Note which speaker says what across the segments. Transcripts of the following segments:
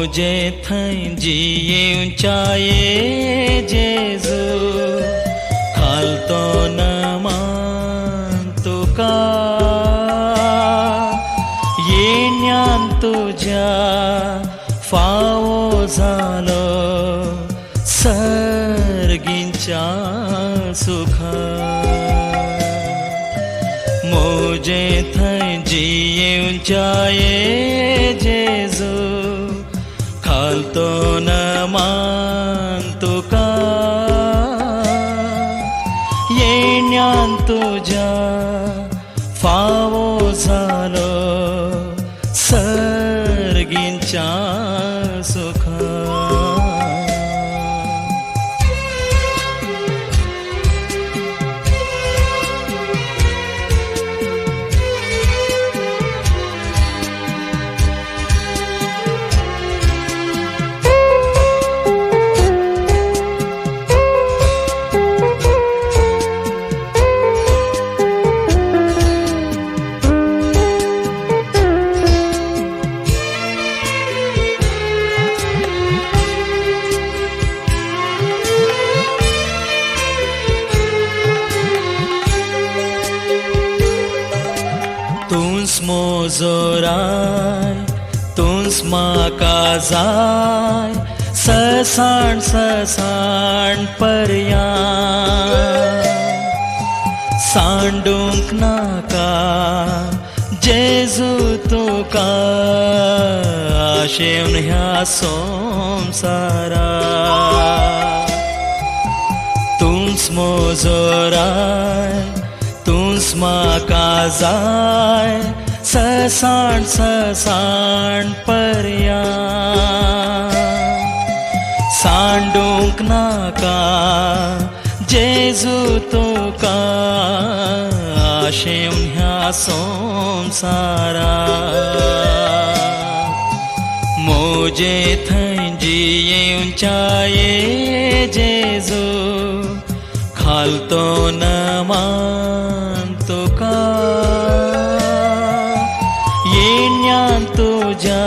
Speaker 1: मुझे थंय जियेवच्याये जेजू खालतो नमान तुका येण्यान तुज्या फावो जालो सर्गींच्या सुखा मुझे थंय जियेवच्याये जेजू खालतो नमान तुका येण्यान तुज्या फावो जालो सर्गींच्या सुखा. तूंच मोजोराय तूंच म्हाका जाय ससाण ससाण पर्याय सांडूंक नाका जेजू तुका आशेवन ह्या संवसारा तूंच मोजोराय तूंच म्हाका जाय ससाण ससाण पर्याय सांडूंक नाका जेजू तुका आशेवन ह्या संवसारा मुझे थंय जियेवच्याये जेजू खालतो नमान तुका येण्यान तुज्या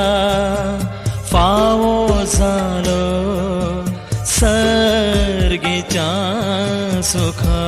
Speaker 1: फावो जालो सर्गीच्या सुखा.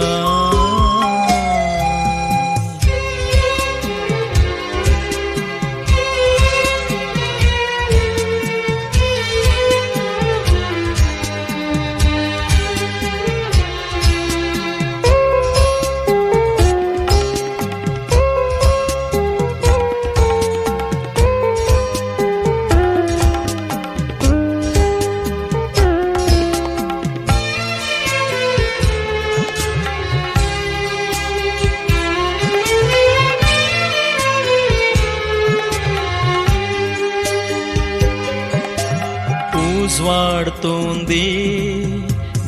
Speaker 1: उजवाड तोंदी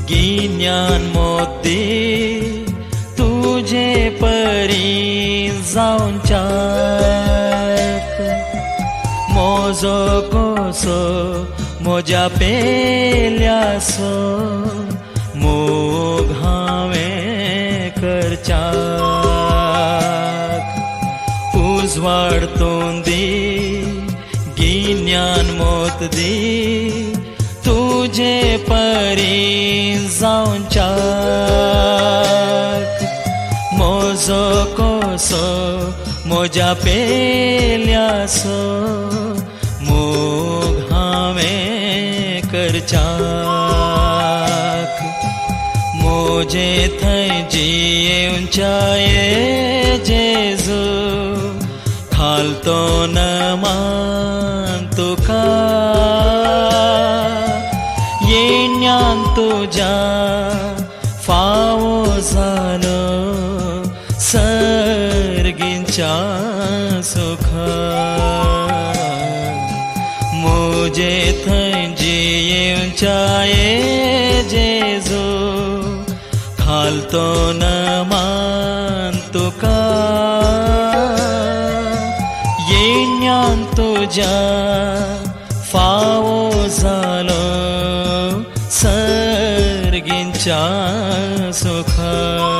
Speaker 1: गिन्यान मोती तुझे परी जावच्याक मोजो कसो म्हज्या पेल्यासो मोग हांवें करच्याक उजवाड तोंदी गिन्यान मोत दी तुझे परी जावच्याक मोजो कसो म्हज्या पेल्यासो मोग हांवें करच्याक मुझे थंय जियेवच्याये जेजू खालतो नमान तुका येण्यान तुज्या फावो जालो सर्गींच्या सुखा मुझे थंय जियेवच्याये जेजू खालतो नमान तुका येण्यान तुज्या फावो जालो सर्गींच्या सुखा.